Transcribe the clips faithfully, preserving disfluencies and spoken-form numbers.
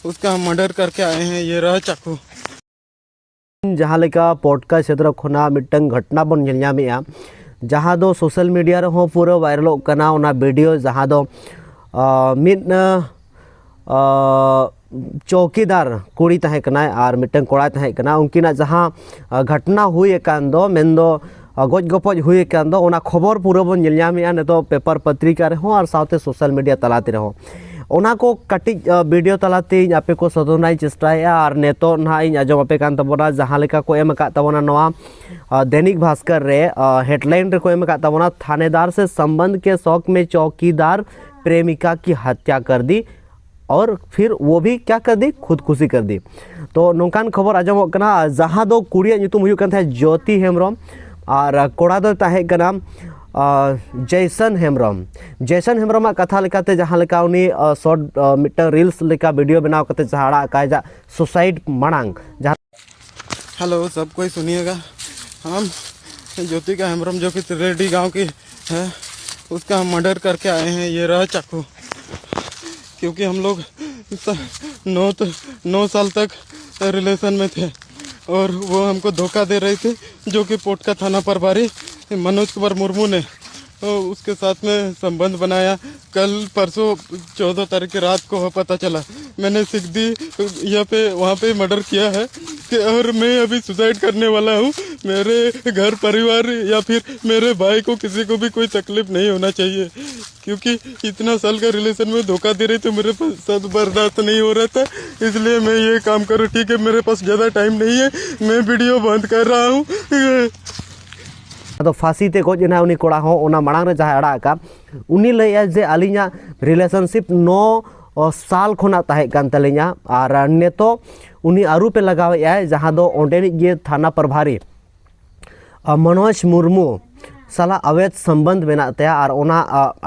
उसका हम मर्डर करके आए हैं। ये रहा चाकू। ᱡᱟᱦᱟᱸ ᱞᱮᱠᱟ ᱯᱚᱴᱠᱟ ᱪᱷᱮᱛᱨᱚ ᱠᱷᱚᱱᱟᱜ ᱢᱤᱫᱴᱟᱝ ᱜᱷᱚᱴᱱᱟ ᱵᱚᱱ ᱧᱮᱞ ᱧᱟᱢᱮᱜᱼᱟ, ᱡᱟᱦᱟᱸ ᱫᱚ ᱥᱳᱥᱟᱞ ᱢᱤᱰᱤᱭᱟ ᱨᱮᱦᱚᱸ ᱯᱩᱨᱟᱹ ᱵᱷᱟᱭᱨᱟᱞᱚᱜ ᱠᱟᱱᱟ᱾ ᱚᱱᱟ ᱵᱷᱤᱰᱤᱭᱳ ᱡᱟᱦᱟᱸ ᱫᱚ ᱟᱸ, ᱢᱤᱫ ᱟᱸ, ᱟᱸ, ᱪᱚᱣᱠᱤᱫᱟᱨ ᱠᱩᱲᱤ ᱛᱟᱦᱮᱸ ᱠᱟᱱᱟᱭ ᱟᱨ ᱢᱤᱫᱴᱟᱝ ᱠᱚᱲᱟᱭ ᱛᱟᱦᱮᱸ ᱠᱟᱱᱟ, ᱩᱱᱠᱤᱱᱟᱜ ᱡᱟᱦᱟᱸ ᱟᱸ, ᱜᱷᱚᱴᱱᱟ ᱦᱩᱭ ᱟᱠᱟᱱ ᱫᱚ, ᱢᱮᱱᱫᱚ ᱟᱸ, ᱜᱚᱡ ᱜᱚᱯᱚᱡ ᱦᱩᱭ ᱟᱠᱟᱱ ᱫᱚ, ᱚᱱᱟ ᱠᱷᱚᱵᱚᱨ ᱯᱩᱨᱟᱹ ᱵᱚᱱ ᱧᱮᱞ ᱧᱟᱢᱮᱜᱼᱟ ᱱᱤᱛᱚᱜ ᱯᱮᱯᱟᱨ ᱯᱚᱛᱨᱤᱠᱟ ᱨᱮᱦᱚᱸ ᱟᱨ ᱥᱟᱶᱛᱮ ᱥᱳᱥᱟᱞ ᱢᱤᱰᱤᱭᱟ ᱛᱟᱞᱟ ᱛᱮ ᱨᱮᱦᱚᱸ᱾ ᱚᱱᱟ ᱠᱚ ᱠᱟᱹᱴᱤᱡ ᱟᱸ, ᱵᱷᱤᱰᱤᱭᱳ ᱛᱟᱞᱟᱛᱮ ᱤᱧ ᱟᱯᱮ ᱠᱚ ᱥᱚᱫᱚᱨ ᱨᱮᱱᱟᱜ ᱤᱧ ᱪᱮᱥᱴᱟᱭᱮᱫᱼᱟ᱾ ᱟᱨ ᱱᱤᱛᱚᱜ ᱱᱟᱦᱟᱜ ᱤᱧ ᱟᱸᱡᱚᱢ ᱟᱯᱮ ᱠᱟᱱ ᱛᱟᱵᱚᱱᱟ ᱡᱟᱦᱟᱸ ᱞᱮᱠᱟ ᱠᱚ ᱮᱢ ᱟᱠᱟᱫ ᱛᱟᱵᱚᱱᱟ ᱱᱚᱣᱟ ᱟᱸ, दैनिक भास्कर ᱨᱮ, ᱟᱸ, ᱦᱮᱰᱞᱟᱭᱤᱱ ᱨᱮᱠᱚ ᱮᱢ ᱟᱠᱟᱫ ᱛᱟᱵᱚᱱᱟ, थानेदार से संबंध के शौक में चौकीदार प्रेमिका की हत्या कर दी और फिर वो भी क्या कर दी, खुदकुशी कर दी। ᱛᱚ ᱱᱚᱝᱠᱟᱱ ᱠᱷᱚᱵᱚᱨ ᱟᱸᱡᱚᱢᱚᱜ ᱠᱟᱱᱟ, ᱡᱟᱦᱟᱸ ᱫᱚ ᱠᱩᱲᱤᱭᱟᱜ ᱧᱩᱛᱩᱢ ᱦᱩᱭᱩᱜ ᱠᱟᱱ ᱛᱟᱦᱮᱸᱫ ᱡᱳᱛᱤ ᱦᱮᱢᱵᱨᱚᱢ ᱟᱨ ᱠᱚᱲᱟ ᱫᱚᱭ ᱛᱟᱦᱮᱸ ᱠᱟᱱᱟ ᱟᱸ, ᱡᱮᱭᱥᱚᱱ ᱦᱮᱢᱵᱨᱚᱢ᱾ ᱡᱮᱭᱥᱚᱱ ᱦᱮᱢᱵᱨᱚᱢᱟᱜ ᱠᱟᱛᱷᱟ ᱞᱮᱠᱟᱛᱮ ᱡᱟᱦᱟᱸ ᱞᱮᱠᱟ ᱩᱱᱤ ᱟᱸ, ᱥᱚᱨᱴ ᱟᱸ, ᱢᱤᱫᱴᱟᱝ ᱨᱤᱞᱥ ᱞᱮᱠᱟ ᱵᱷᱤᱰᱤᱭᱳ ᱵᱮᱱᱟᱣ ᱠᱟᱛᱮ ᱡᱟᱦᱟᱸ ᱟᱲᱟᱜ ᱟᱠᱟᱭ ᱡᱟ ᱥᱩᱥᱟᱭᱤᱰ ᱢᱟᱲᱟᱝ ᱡᱟᱦᱟᱸ हेलो, सब कोई सुनिएगा। हम ज्योतिका हेम्ब्रम जो कि त्रिरेड्डी गांव की है, उसका हम मर्डर करके आए हैं। ये रहा चाकू। क्योंकि हम लोग स- नौ त- नौ साल तक रिलेशन में थे और वो हमको धोखा दे रही थी, जो कि पोटका थाना प्रभारी मनोज कुमार मुर्मू ने, अ, उसके साथ में संबंध बनाया। कल परसों चौदह तारीख की रात को पता चला। मैंने सिकदी यहाँ पे, वहाँ पे मर्डर किया है कि, और मैं अभी सुसाइड करने वाला हूँ। मेरे घर परिवार या फिर मेरे भाई को, किसी को भी कोई तकलीफ नहीं होना चाहिए, क्योंकि इतना साल का रिलेशन में धोखा दे रही थी, मेरे पास सद बर्दाश्त नहीं हो रहा था, इसलिए मैं ये काम करूँ। ठीक है, मेरे पास ज़्यादा टाइम नहीं है, मैं वीडियो बंद कर रहा हूँ। ᱟᱫᱚ ᱯᱷᱟᱸᱥᱤ ᱛᱮ ᱜᱚᱡ ᱮᱱᱟ ᱩᱱᱤ ᱠᱚᱲᱟ ᱦᱚᱸ᱾ ᱚᱱᱟ ᱢᱟᱲᱟᱝ ᱨᱮ ᱡᱟᱦᱟᱸᱭ ᱟᱲᱟᱜ ᱟᱠᱟᱫ, ᱩᱱᱤ ᱞᱟᱹᱭᱮᱫᱼᱟᱭ ᱡᱮ ᱟᱹᱞᱤᱧᱟᱜ ᱨᱤᱞᱮᱥᱚᱱᱥᱤᱯ ᱱᱚ ᱥᱟᱞ ᱠᱷᱚᱱᱟᱜ ᱛᱟᱦᱮᱸ ᱠᱟᱱ ᱛᱟᱹᱞᱤᱧᱟ, ᱟᱨ ᱱᱤᱛᱚᱜ ᱩᱱᱤ ᱟᱹᱨᱩ ᱯᱮ ᱞᱟᱜᱟᱣᱮᱫᱼᱟᱭ, ᱡᱟᱦᱟᱸ ᱫᱚ ᱚᱸᱰᱮᱱᱤᱡ ᱜᱮ ᱛᱷᱟᱱᱟ ᱯᱨᱚᱵᱷᱟᱨᱤ ᱟᱨ ᱢᱚᱱᱳᱡᱽ ᱢᱩᱨᱢᱩ ᱥᱟᱞᱟᱜ ᱚᱵᱮᱫ ᱥᱚᱢᱵᱚᱱᱫᱷ ᱢᱮᱱᱟᱜ ᱛᱟᱭᱟ ᱟᱨ ᱚᱱᱟ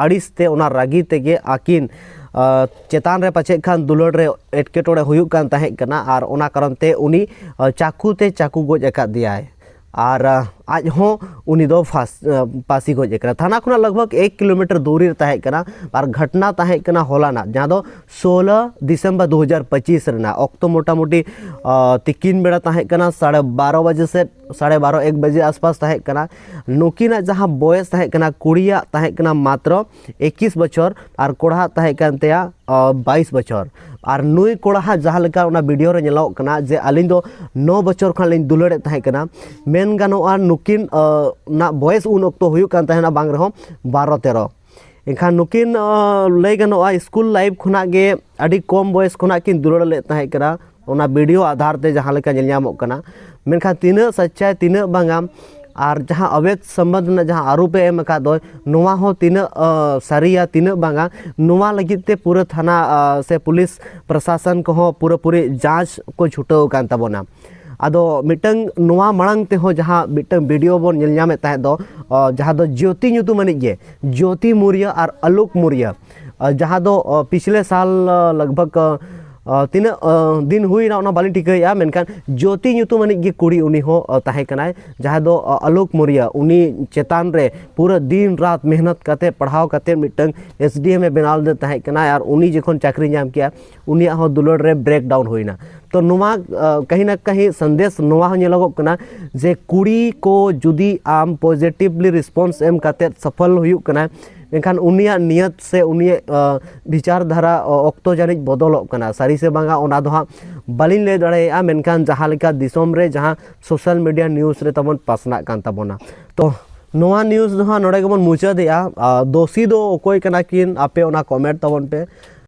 ᱟᱹᱲᱤᱥ ᱛᱮ, ᱚᱱᱟ ᱨᱟᱹᱜᱤ ᱛᱮᱜᱮ ᱟᱹᱠᱤᱱ ᱪᱮᱛᱟᱱ ᱨᱮ ᱯᱟᱪᱮᱫ ᱠᱷᱟᱱ ᱫᱩᱞᱟᱹᱲ ᱨᱮ ᱮᱴᱠᱮᱴᱚᱬᱮ ᱦᱩᱭᱩᱜ ᱠᱟᱱ ᱛᱟᱦᱮᱸ ᱠᱟᱱᱟ ᱟᱨ ᱚᱱᱟ ᱠᱟᱨᱚᱱ ᱛᱮ ᱩᱱᱤ ᱪᱟᱠᱩ ᱛᱮ ᱪᱟᱠᱩ ᱜᱚᱡ ᱟᱠᱟᱫ ᱫᱮᱭᱟᱭ᱾ ᱟᱨ ᱟᱡ ᱦᱚᱸ ᱩᱱᱤ ᱫᱚ ᱯᱷᱟᱸᱥ- ᱯᱷᱟᱸᱥᱤ ᱜᱚᱡ ᱟᱠᱟᱱᱟ᱾ ᱛᱷᱟᱱᱟ ᱠᱷᱚᱱᱟᱜ ᱞᱟᱜᱽ ᱵᱷᱟᱜᱽ ᱮᱠ ᱠᱤᱞᱳᱢᱤᱴᱟᱨ ᱫᱩᱨᱤ ᱨᱮ ᱛᱟᱦᱮᱸ ᱠᱟᱱᱟ᱾ ᱟᱨ ᱜᱷᱚᱴᱱᱟ ᱛᱟᱦᱮᱸ ᱠᱟᱱᱟ ᱦᱚᱞᱟᱱᱟᱜ, ᱡᱟᱦᱟᱸ ᱫᱚ ᱥᱳᱞᱳ ᱰᱤᱥᱮᱢᱵᱚᱨ ᱫᱩ ᱦᱟᱡᱟᱨ ᱯᱚᱸᱪᱤᱥ ᱨᱮᱱᱟᱜ᱾ ᱚᱠᱛᱚ ᱢᱚᱴᱟᱢᱩᱴᱤ ᱛᱤᱠᱤᱱ ᱵᱮᱲᱟ ᱛᱟᱦᱮᱸ ᱠᱟᱱᱟ, ᱥᱟᱲᱮ ᱵᱟᱨᱚ ᱵᱟᱡᱮ ᱥᱮᱫ, ᱥᱟᱲᱮ ᱵᱟᱨᱚ ᱮᱠ ᱵᱟᱡᱮ ᱟᱥᱯᱟᱥ ᱛᱟᱦᱮᱸ ᱠᱟᱱᱟ᱾ ᱱᱩᱠᱤᱱᱟᱜ ᱡᱟᱦᱟᱸ ᱵᱚᱭᱮᱥ ᱛᱟᱦᱮᱸ ᱠᱟᱱᱟ, ᱠᱩᱲᱤᱭᱟᱜ ᱛᱟᱦᱮᱸ ᱠᱟᱱᱟ ᱢᱟᱛᱨᱚ ᱮᱠᱤᱥ ᱵᱚᱪᱷᱚᱨ ᱟᱨ ᱠᱚᱲᱟᱦᱟᱜ ᱛᱟᱦᱮᱸ ᱠᱟᱱ ᱛᱟᱭᱟ ᱵᱟᱭᱤᱥ ᱵᱚᱪᱷᱚᱨ᱾ ᱟᱨ ᱱᱩᱭ ᱠᱚᱲᱟ ᱦᱟᱸᱜ ᱡᱟᱦᱟᱸ ᱞᱮᱠᱟ ᱚᱱᱟ ᱵᱷᱤᱰᱤᱭᱳ ᱨᱮ ᱧᱮᱞᱚᱜ ᱠᱟᱱᱟ ᱡᱮ, "ᱟᱹᱞᱤᱧ ᱫᱚ ᱱᱚ ᱵᱚᱪᱷᱚᱨ ᱠᱷᱚᱱ ᱞᱤᱧ ᱫᱩᱞᱟᱹᱲᱮᱫ ᱛᱟᱦᱮᱸ ᱠᱟᱱᱟ", ᱢᱮᱱ ᱜᱟᱱᱚᱜᱼᱟ ᱱᱩᱠᱤᱱ ᱱᱟᱜ ᱵᱚᱭᱮᱥ ᱩᱱ ᱚᱠᱛᱚ ᱦᱩᱭᱩᱜ ᱠᱟᱱ ᱛᱟᱦᱮᱱᱟ ᱵᱟᱝ ᱨᱮᱦᱚᱸ ᱵᱟᱨᱚ ᱛᱮᱨᱚ᱾ ᱮᱱᱠᱷᱟᱱ ᱱᱩᱠᱤᱱ ᱞᱟᱹᱭ ᱜᱟᱱᱚᱜᱼᱟ ᱥᱠᱩᱞ ᱞᱟᱭᱤᱯᱷ ᱠᱷᱚᱱᱟᱜ ᱜᱮ ᱟᱹᱰᱤ ᱠᱚᱢ ᱵᱚᱭᱮᱥ ᱠᱷᱚᱱᱟᱜ ᱠᱤᱱ ᱫᱩᱞᱟᱹᱲ ᱞᱮᱫ ᱛᱟᱦᱮᱸ ᱠᱟᱱᱟ, ᱚᱱᱟ ᱵᱷᱤᱰᱤᱭᱳ ᱟᱫᱷᱟᱨ ᱛᱮ ᱡᱟᱦᱟᱸ ᱞᱮᱠᱟ ᱧᱮᱞ ᱧᱟᱢᱚᱜ ᱠᱟᱱᱟ᱾ ᱢᱮᱱᱠᱷᱟᱱ ᱛᱤᱱᱟᱹᱜ ᱥᱟᱪᱪᱟᱭ, ᱛᱤᱱᱟᱹᱜ ᱵᱟᱝᱟ, ᱟᱨ ᱡᱟᱦᱟᱸ ᱚᱵᱮᱫ ᱥᱚᱢᱵᱚᱱᱫᱷ ᱨᱮᱱᱟᱜ ᱡᱟᱦᱟᱸ ᱟᱹᱨᱩᱯ ᱮ ᱮᱢ ᱟᱠᱟᱫ ᱫᱚ, ᱱᱚᱣᱟ ᱦᱚᱸ ᱛᱤᱱᱟᱹᱜ ᱥᱟᱹᱨᱤᱭᱟ, ᱛᱤᱱᱟᱹᱜ ᱵᱟᱝᱟ, ᱱᱚᱣᱟ ᱞᱟᱹᱜᱤᱫ ᱛᱮ ᱯᱩᱨᱟᱹ ᱛᱷᱟᱱᱟ ᱥᱮ ᱯᱩᱞᱤᱥ ᱯᱨᱚᱥᱟᱥᱚᱱ ᱠᱚᱦᱚᱸ ᱯᱩᱨᱟᱹᱯᱩᱨᱤ ᱡᱟᱸᱪ ᱠᱚ ᱪᱷᱩᱴᱟᱹᱣ ᱟᱠᱟᱱ ᱛᱟᱵᱚᱱᱟ᱾ ᱟᱫᱚ ᱢᱤᱫᱴᱟᱝ ᱱᱚᱣᱟ ᱢᱟᱲᱟᱝ ᱛᱮᱦᱚᱸ ᱡᱟᱦᱟᱸ ᱢᱤᱫᱴᱟᱝ ᱵᱷᱤᱰᱤᱭᱳ ᱵᱚᱱ ᱧᱮᱞ ᱧᱟᱢᱮᱫ ᱛᱟᱦᱮᱸᱫ ᱫᱚ, ᱡᱟᱦᱟᱸ ᱫᱚ ᱡᱳᱛᱤ ᱧᱩᱛᱩᱢ ᱟᱹᱱᱤᱡ ᱜᱮ, ᱡᱳᱛᱤ ᱢᱩᱨᱭᱟᱹ ᱟᱨ ᱟᱞᱳᱠ ᱢᱩᱨᱭᱟᱹ, ᱡᱟᱦᱟᱸ ᱫᱚ ᱯᱤᱪᱷᱞᱮ ᱥᱟᱞ ᱞᱟᱜᱽ ᱵᱷᱟᱜᱽ ᱛᱤᱱᱟᱹᱜ ᱫᱤᱱ ᱦᱩᱭᱱᱟ ᱚᱱᱟ ᱵᱟᱹᱞᱤᱧ ᱴᱷᱤᱠᱟᱹᱭᱮᱫᱼᱟ, ᱢᱮᱱᱠᱷᱟᱱ ᱡᱳᱛᱤ ᱧᱩᱛᱩᱢ ᱟᱹᱱᱤᱡ ᱜᱮ ᱠᱩᱲᱤ ᱩᱱᱤ ᱦᱚᱸ ᱛᱟᱦᱮᱸ ᱠᱟᱱᱟᱭ, ᱡᱟᱦᱟᱸᱭ ᱫᱚ ᱟᱞᱳᱠ ᱢᱩᱨᱭᱟᱹ, ᱩᱱᱤ ᱪᱮᱛᱟᱱ ᱨᱮ ᱯᱩᱨᱟᱹ ᱫᱤᱱ ᱨᱟᱛ ᱢᱮᱦᱱᱚᱛ ᱠᱟᱛᱮ, ᱯᱟᱲᱦᱟᱣ ᱠᱟᱛᱮ ᱢᱤᱫᱴᱟᱝ ᱮᱥ ᱰᱤ ᱮᱢ ᱮ ᱵᱮᱱᱟᱣ ᱞᱮᱫᱮ ᱛᱟᱦᱮᱸ ᱠᱟᱱᱟᱭ᱾ ᱟᱨ ᱩᱱᱤ ᱡᱚᱠᱷᱚᱱ ᱪᱟᱹᱠᱨᱤ ᱧᱟᱢ ᱠᱮᱜᱼᱟ, ᱩᱱᱤᱭᱟᱜ ᱦᱚᱸ ᱫᱩᱞᱟᱹᱲ ᱨᱮ ᱵᱨᱮᱠ ᱰᱟᱣᱩᱱ ᱦᱩᱭᱱᱟ᱾ ᱛᱚ ᱱᱚᱣᱟ ᱠᱟᱹᱦᱤ ᱱᱟ ᱠᱟᱹᱦᱤ ᱥᱟᱸᱫᱮᱥ ᱱᱚᱣᱟ ᱦᱚᱸ ᱧᱮᱞᱚᱜᱚᱜ ᱠᱟᱱᱟ ᱡᱮ ᱠᱩᱲᱤ ᱠᱚ ᱡᱩᱫᱤ ᱟᱢ ᱯᱚᱡᱤᱴᱤᱵᱷᱞᱤ ᱨᱮᱥᱯᱚᱱᱥ ᱮᱢ ᱠᱟᱛᱮ ᱥᱚᱯᱷᱚᱞ ᱦᱩᱭᱩᱜ ᱠᱟᱱᱟ, ᱮᱱᱠᱷᱟᱱ ᱩᱱᱤᱭᱟᱜ ᱱᱤᱭᱟᱹᱛ ᱥᱮ ᱩᱱᱤᱭᱟᱜ ᱵᱤᱪᱟᱨ ᱫᱷᱟᱨᱟ ᱚᱠᱛᱚ ᱡᱟᱹᱱᱤᱡ ᱵᱚᱫᱚᱞᱚᱜ ᱠᱟᱱᱟ᱾ ᱥᱟᱹᱨᱤ ᱥᱮ ᱵᱟᱝᱟ ᱚᱱᱟ ᱫᱚ ᱦᱟᱸᱜ ᱵᱟᱹᱞᱤᱧ ᱞᱟᱹᱭ ᱫᱟᱲᱮᱭᱟᱜᱼᱟ, ᱢᱮᱱᱠᱷᱟᱱ ᱡᱟᱦᱟᱸ ᱞᱮᱠᱟ ᱫᱤᱥᱚᱢ ᱨᱮ ᱡᱟᱦᱟᱸ ᱥᱳᱥᱟᱞ ᱢᱤᱰᱤᱭᱟ ᱱᱤᱭᱩᱡᱽ ᱨᱮ ᱛᱟᱵᱚᱱ ᱯᱟᱥᱱᱟᱜ ᱠᱟᱱ ᱛᱟᱵᱚᱱᱟ᱾ ᱛᱚ ᱱᱚᱣᱟ ᱱᱤᱭᱩᱡᱽ ᱫᱚ ᱦᱟᱸᱜ ᱱᱚᱰᱮ ᱜᱮᱵᱚᱱ ᱢᱩᱪᱟᱹᱫᱮᱜᱼᱟ᱾ ᱫᱳᱥᱤ ᱫᱚ ᱚᱠᱚᱭ ᱠᱟᱱᱟ ᱠᱤᱱ ᱟᱯᱮ ᱚᱱᱟ ᱠᱚᱢᱮᱱᱴ ᱛᱟᱵᱚᱱ ᱯᱮ᱾